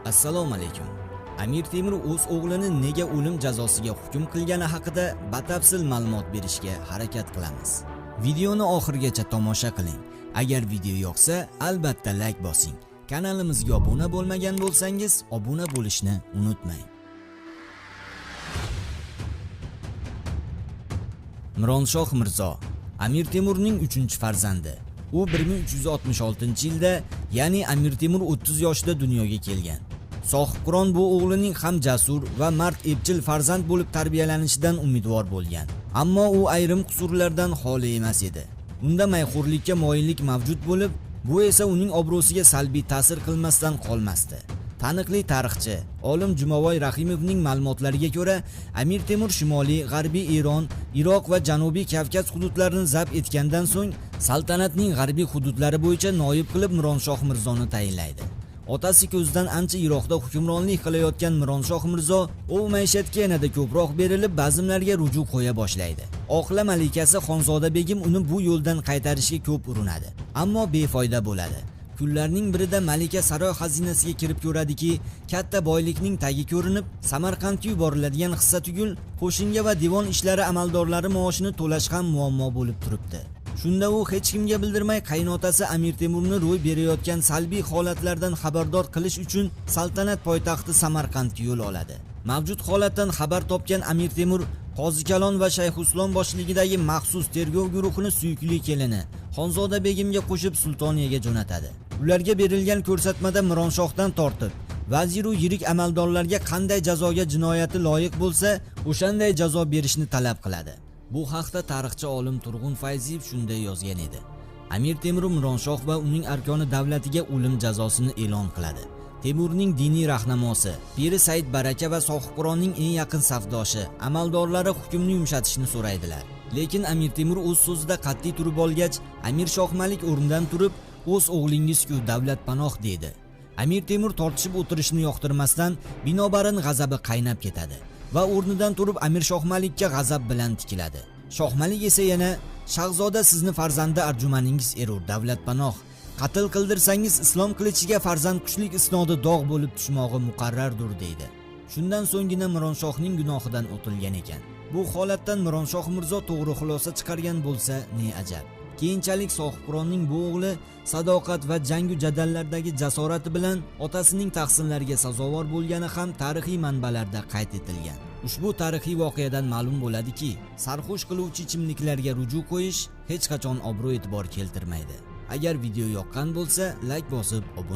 Assalomu alaykum. Amir Temur o'z o'g'lini nega o'lim jazosiga hukm qilgani haqida batafsil ma'lumot berishga harakat qilamiz. Videoni oxirigacha tomosha qiling. Agar video yoqsa, albatta like bosing. Kanalimizga obuna bo'lmagan bo'lsangiz, obuna bo'lishni unutmang. Mironshoh Mirzo Amir Temurning 3-farzandi. U 1366-yilda, ya'ni Amir Temur 30 yoshida dunyoga kelgan. Sohibqiron bu o'g'lining ham jasur va mard epchil farzand bo'lib tarbiyalanishidan umidvor bo'lgan. Ammo u ayrim qusurlardan xoli emas edi. Unda mayxo'rlikka moyillik mavjud bo'lib, bu esa uning obro'siga salbiy ta'sir qilmasdan qolmasdi. Taniqli tarixchi, olim Jumaboy Rahimovning ma'lumotlariga ko'ra, Amir Temur shimoliy, g'arbiy Eron, Iroq va Janubiy Kavkaz hududlarini zabt etgandan so'ng saltanatning g'arbiy hududlari bo'yicha noib qilib Mironshoh Mirzoni tayinlaydi. Otasi ko'zidan ancha yiroqda hukmronlik qilayotgan Mironshoh Mirzo ov maishatga yanada ko'proq berilib, bazmlarga ruju qo'ya boshlaydi. Oqla malikasi Xonzoda begim uni bu yo'ldan qaytarishga ko'p urinadi, ammo befoyda bo'ladi. Kunlarning birida malika saroy xazinasiga kirib ko'radiki, katta boylikning tagi ko'rinib, Samarqandga yuboriladigan hissa tugul, qo'shinga va devon ishlari amaldorlari maoshini to'lash ham muammo bo'lib turibdi. Shunda u hech kimga bildirmay qaynotasi Amir Temurni ro'y berayotgan salbiy holatlardan xabardor qilish uchun saltanat poytaxti Samarqandga yo'l oladi. Mavjud holatdan xabar topgan Amir Temur Qozi Kalon va Shayxuslom boshchiligidagi maxsus tergov guruhini suyukli kelini Xonzoda begimga qo'shib Sultoniyaga jo'natadi. Ularga berilgan ko'rsatmada Mironshohdan tortib vaziru yirik amaldorlarga qanday jazoga jinoyati loyiq bo'lsa, o'shanday jazo berishni talab qiladi. Bu haqda tarixchi olim Turg'un Fayziyev shunday yozgan edi. Amir Temur Mironshoh va uning arkoni davlatiga o'lim jazosini e'lon qiladi. Temurning diniy rahnamosi, Piri Said Baraka va Sohibqironning eng yaqin safdoshi amaldorlari hukmni yumshatishni so'raydilar. Lekin Amir Temur o'z so'zida qat'iy turib olgach, Amir Shohmalik o'rnidan turib, "O'z o'g'lingiz-ku Davlatpanoh" dedi. Amir Temur tortishib o'tirishni yoqtirmasdan, binobarin g'azabi qaynab ketadi va o'rnidan turib Amir Shohmalikka g'azab bilan tikiladi. Shohmalik esa yana "Shahzoda sizni farzandi arjumaningiz erur Davlatpanoh. Qatl qildirsangiz islom qilichiga farzand qushlik isnodi dog' bo'lib tushmog'i muqarrardir" deydi. Shundan so'nggina Mironshohning gunohidan o'tilgan ekan. Bu holatdan Mironshoh Mirzo to'g'ri xulosa chiqargan bo'lsa, ne ajab. Keyinchalik Sohibqironning bu o'g'li sadoqat va jangu jadallardagi jasorati bilan otasining tahsinlariga sazovor bo'lgani ham tarixiy manbalarda qayd etilgan. Ushbu tarixiy voqeadan ma'lum bo'ladiki, sarxush qiluvchi ichimliklarga ruju qo'yish hech qachon obro' e'tibor keltirmaydi. Agar video yoqqan bo'lsa, like bosib obuna